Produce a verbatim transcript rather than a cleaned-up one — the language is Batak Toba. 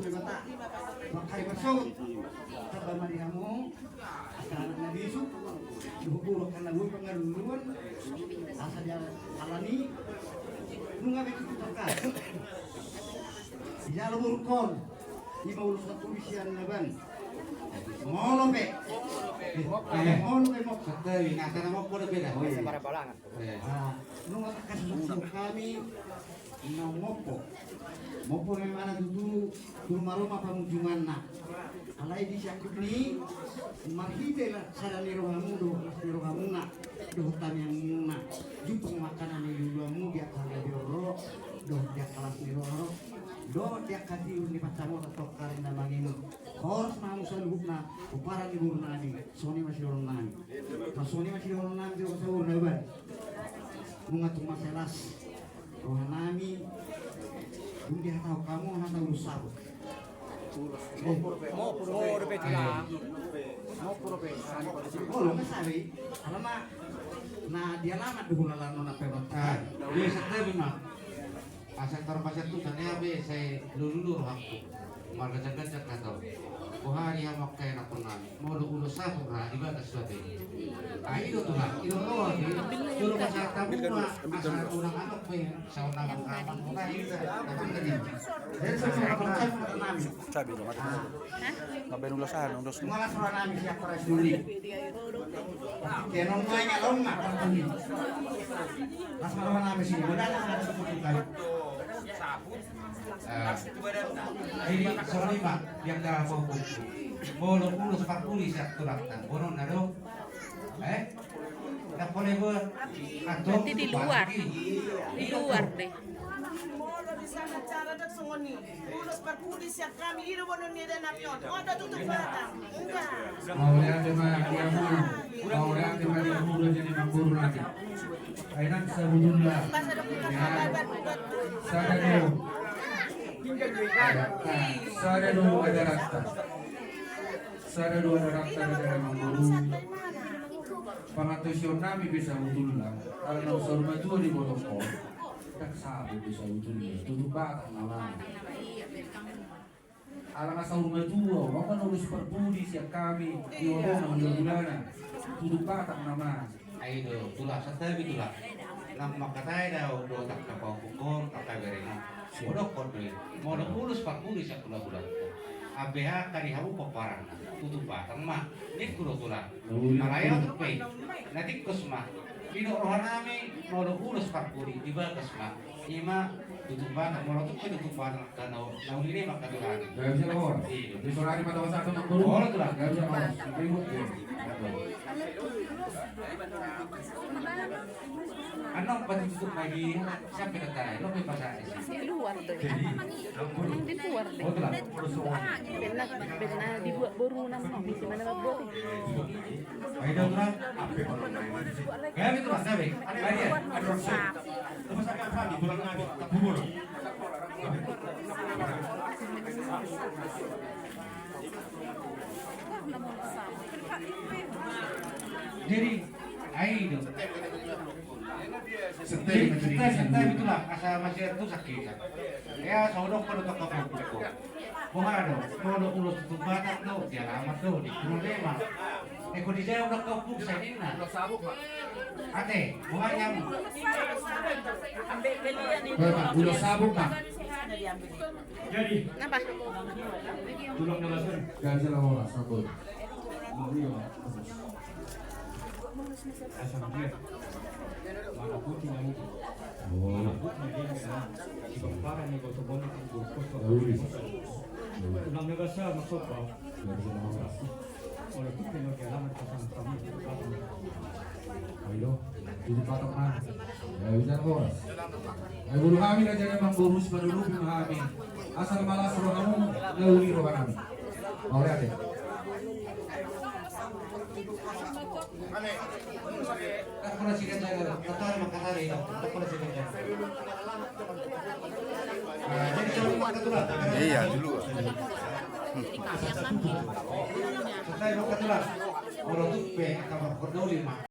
Debata, mangkatai marsogot. Tamba ma di hamu, asa anak na bisuk, dohot boru angka na boi pangaluluan, asa dialani, nunga be tutu tangkas. Dijalo borungkon, ima ulos na tulis sian na ban. Molo pe. Eh, molo pe mok. Santabi, nasa na mok molo pe da. Oh, iya. Ah, nunga tangkas susuhon hami, na mompo. Mompo memang na tutu, tutu maroma pamunjunganna. Alai di siangkup ni, marhite la sada ni rohamu do, las ni rohamuna, dohot tangiangmuna. Jumpang ma angka na niluluanmu di angka gabe on ro, dohot di angka las ni roha ro, dohot di angka tiur ni pansamotan tongka rinda mangimut. Horas ma hamu saluhutna, pomparan ni boru nami, songon i ma sidohonon nami. Songon i ma sidohonon nami, tu angka saur na iban. Nunga tung mansai las roha nami, dung dihatahon hamu hata ulos saput. Molo pe tulang. Molo pe. Alana na di alamat do hulalan on na pe. Ah, dia santabi ma. Asa tarpasiantusan, ia be sai lululu rohangku. Margajak-gajak hata on. Boha di hamu angka anakkon nami. Molo ulos saput ra di bagas sude. Ah, i do tulang, i do roha be. Jolo pasahat hamu ma, asa unang adong be saur na mangkapan muna i. Jadi saur na mangkapan nami. Cabe do mati. Hah? Mabaen ulos aha, ulos. Malas roha nami sian paras duli. Kenong gue nyalon na, kan tadi. Las roha nami sini, modal na ada sepuluh kali. Eh, jadi, songon i ma, yang dah mau buku. Molo ulos parpudi sian tulangta, boru na do. Eh? Ndang pola i buat. Antong. Berarti di luar. Di luar deh. Molo di sana cara dak songon i. Ulos parpudi sian hami, i do boanon ni eda nami on. Oda tutup mata. Enggak. Mauliate ma di hamu. Mauliate ma di hamu, raja ni amangboru nami. Ai nang sabutulla. Sada do. Sada do adaranta. Sada do adaranta, raja ni amangboru. Pangantusion nami be sabutulla. Ala na saur matua diboto ho. Ndang sahat be sabutulla. Tutup batang nama. Ala na saur matua, molo ulos parpudi sian hami, di odong na hula-hulana. Tutup batang nama. Ai do, tulang, santabi tulang. Nang mangkatai do, do tangka pahompungkon, tangka berengkon. Hudokkon do i. Molo ulos parpudi sian hula-hula. Ambe angka di hamu pomparanna. Tutup batang ma. Ningku do tulang. Alai on pe. Na tingkos ma. Didok roha nami, molo ulos parpudi, di bagas ma. Ima, tutup batang, molo tung pe tutup batang, angka na, na uli ni ma angka tulang. Gak bisa, Bos. Iya. Di sore hari pada masa itu, Bang Guru. Molo tulang. Gak bisa, Bos. Ribut, ya. Anong pati tutup lagi, siapa kata, lo pe pasal di sini. Di luar tuh. Jadi, di luar deh. Oh, tulang. Benar, benar dibuat boru nama, bisa mana boru. Ayo, tulang. Ayo, tulang, sabe. Ayo, dia. Aduh, saya. Rumah sakit apa? Di tulang nabi. Bubur. Jadi, ayo. Santabi, santabi, santabi, tulang. Asa masih itu sakit. Ya, saudok pada toko buku. Boha do, molo ulos tutup batang do, di alamat do, di Purwodema. Eko di jauh do kau puksa ninna. Ate, boha jam. Bapak, ulos sabuk, Pak. Jadi. Napa? Tulang na langsung. Gak bisa lama, Pak. Sabuk. Asam dia. Mana putih na itu. Oh. Mana putih na dia. Di bangkaran ni gotong-gotong kan gurkos. Ulang na gasa masuk, Pak. Gak bisa lama, Pak. Olo tu peno ke alaman pasang kami. Ayo, tutup batang ma. Ya, bisa horas. Ayo, boru hami, raja ni amangboru, sipadudupi ma hami. Asal malas rohamu, na uli roha nami. Mauliate. Iya, dulu.